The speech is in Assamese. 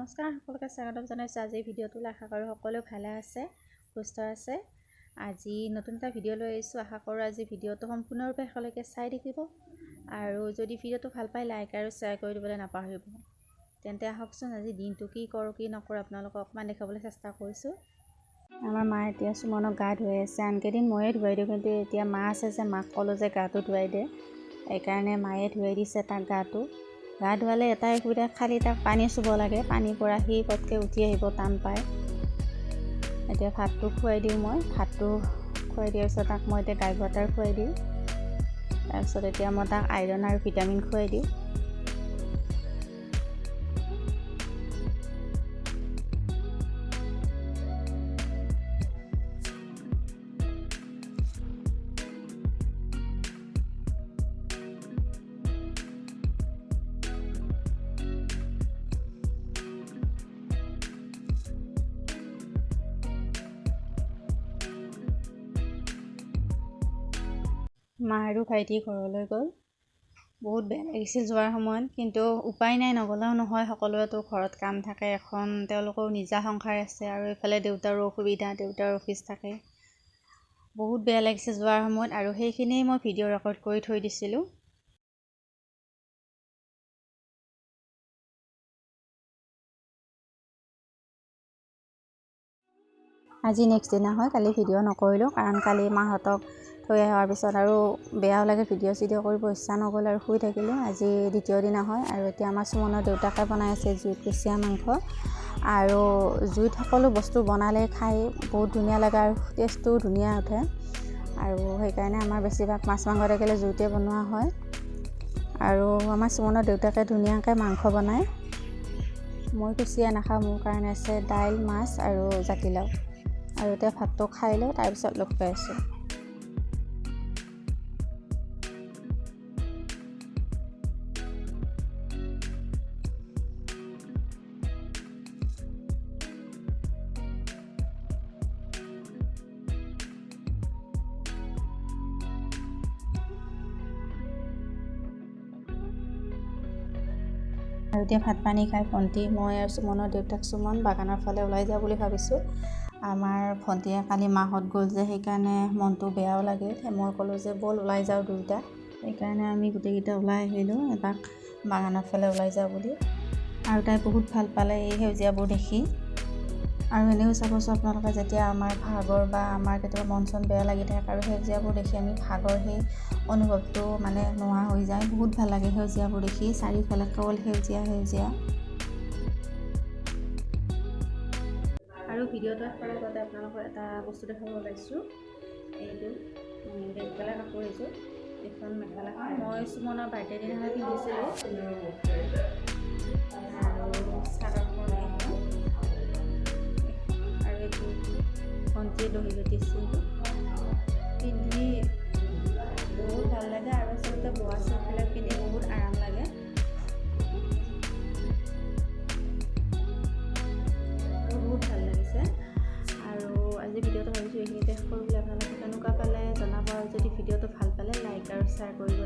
নমস্কাৰ, সকলোকে স্বাগতম জনাইছোঁ আজিৰ ভিডিঅ'টোলৈ। আশা কৰোঁ সকলোৱে ভালে আছে, সুস্থ আছে। আজি নতুন এটা ভিডিঅ' লৈ আহিছোঁ। আশা কৰোঁ আজি ভিডিঅ'টো সম্পূৰ্ণৰূপে শেষলৈকে চাই থাকিব আৰু যদি ভিডিঅ'টো ভাল পায় লাইক আৰু শ্বেয়াৰ কৰি দিবলৈ নাপাহৰিব। তেন্তে আহকচোন, আজি দিনটো কি কৰোঁ কি নকৰোঁ আপোনালোকক অকণমান দেখাবলৈ চেষ্টা কৰিছোঁ। আমাৰ মা এতিয়া সুমনক গা ধুৱাই আছে। আনকেইদিন ময়ে ধুৱাই দিওঁ, কিন্তু এতিয়া মা আছে যে মাক ক'লোঁ যে গাটো ধুৱাই দে, সেইকাৰণে মায়ে ধুৱাই দিছে তাক গাটো। গা ধুৱালে এটাই অসুবিধা, খালি তাক পানী চুব লাগে, পানীৰ পৰা সি পটকৈ উঠি আহিব টান পায়। এতিয়া ভাতটো খুৱাই দিওঁ মই, ভাতটো খুৱাই দিয়াৰ পিছত তাক মই এতিয়া গাই বাটাৰ খুৱাই দিওঁ। তাৰপিছত এতিয়া মই তাক আইৰণ আৰু ভিটামিন খুৱাই দিওঁ। মা আৰু ভাইটি ঘৰলৈ গ'ল। বহুত বেয়া লাগিছিল যোৱাৰ সময়ত, কিন্তু উপায় নাই, নগ'লেও নহয়। সকলোৱেতো ঘৰত কাম থাকে এখন, তেওঁলোকৰো নিজা সংসাৰ আছে আৰু এইফালে দেউতাৰো অসুবিধা, দেউতাৰ অফিচ থাকে। বহুত বেয়া লাগিছে যোৱাৰ সময়ত আৰু সেইখিনিয়েই মই ভিডিঅ' ৰেকৰ্ড কৰি থৈ দিছিলোঁ। আজি নেক্সট দিনা হয়, কালি ভিডিঅ' নকৰিলোঁ কাৰণ কালি মাহঁতক থৈ অহাৰ পিছত আৰু বেয়াও লাগে, ভিডিঅ' চিডিঅ' কৰিব ইচ্ছা নগ'ল আৰু শুই থাকিলোঁ। আজি দ্বিতীয় দিনা হয় আৰু এতিয়া আমাৰ সুমনৰ দেউতাকে বনাই আছে জুইত কুচিয়া মাংস। আৰু জুইত সকলো বস্তু বনালে খাই বহুত ধুনীয়া লাগে আৰু টেষ্টটোও ধুনীয়া উঠে, আৰু সেইকাৰণে আমাৰ বেছিভাগ মাছ মাংস থাকিলে জুইতে বনোৱা হয়। আৰু আমাৰ সুমনৰ দেউতাকে ধুনীয়াকৈ মাংস বনায়। মই কুচিয়া নাখাওঁ, মোৰ কাৰণে আছে দাইল, মাছ আৰু জাতিলাও। আৰু এতিয়া ভাতটো খাই লওঁ, তাৰপিছত লগ পাই আছোঁ। আৰু এতিয়া ভাত পানী খাই ভণ্টি, মই আৰু সুমনৰ দেউতাক সুমন বাগানৰ ফালে ওলাই যাওঁ বুলি ভাবিছোঁ। আমাৰ ভণ্টিয়ে কালি মাহঁত গ'ল যে, সেইকাৰণে মনটো বেয়াও লাগিল। মই ক'লোঁ যে ব'ল ওলাই যাওঁ দুয়োটা, সেইকাৰণে আমি গোটেইকেইটা ওলাই আহিলোঁ এপাক বাগানৰ ফালে ওলাই যাওঁ বুলি। আৰু তাই বহুত ভাল পালে এই সেউজীয়াবোৰ দেখি। আৰু এনেও চাবচোন আপোনালোকে, যেতিয়া আমাৰ ভাগৰ বা আমাৰ কেতিয়াবা মন চন বেয়া লাগি থাকে আৰু সেউজীয়াবোৰ দেখি আমি ভাগৰ সেই অনুভৱটো মানে নোহোৱা হৈ যায়। বহুত ভাল লাগে সেউজীয়াবোৰ দেখি, চাৰিওফালে কেৱল সেউজীয়া সেউজীয়া। আৰু ভিডিঅ'টো কৰাৰ আগতে আপোনালোকৰ এটা বস্তু দেখাব ওলাইছোঁ। এইটো ৰেড কালাৰ কাপোৰ এযোৰ, এইখন মেখেলাখন মই সুমনৰ বাৰ্থডে দিনাখন পিন্ধিছিলোঁ। আৰু চাদৰখন এইখন, আৰু এইটো ভণ্টিয়ে দহি বাতিছে। এইটো পিন্ধি বহুত ভাল লাগে আৰু আচলতে বোৱা চিটবিলাক পিন্ধি বহুত আৰাম লাগে। আৰু বহুত ভাল লাগিছে। আৰু আজি ভিডিঅ'টো ভাবিছোঁ এইখিনিতে শেষ কৰোঁ বুলি। আপোনালোকে কেনেকুৱা পালে জনাব, আৰু যদি ভিডিঅ'টো ভাল পালে লাইক আৰু শ্বেয়াৰ কৰিব।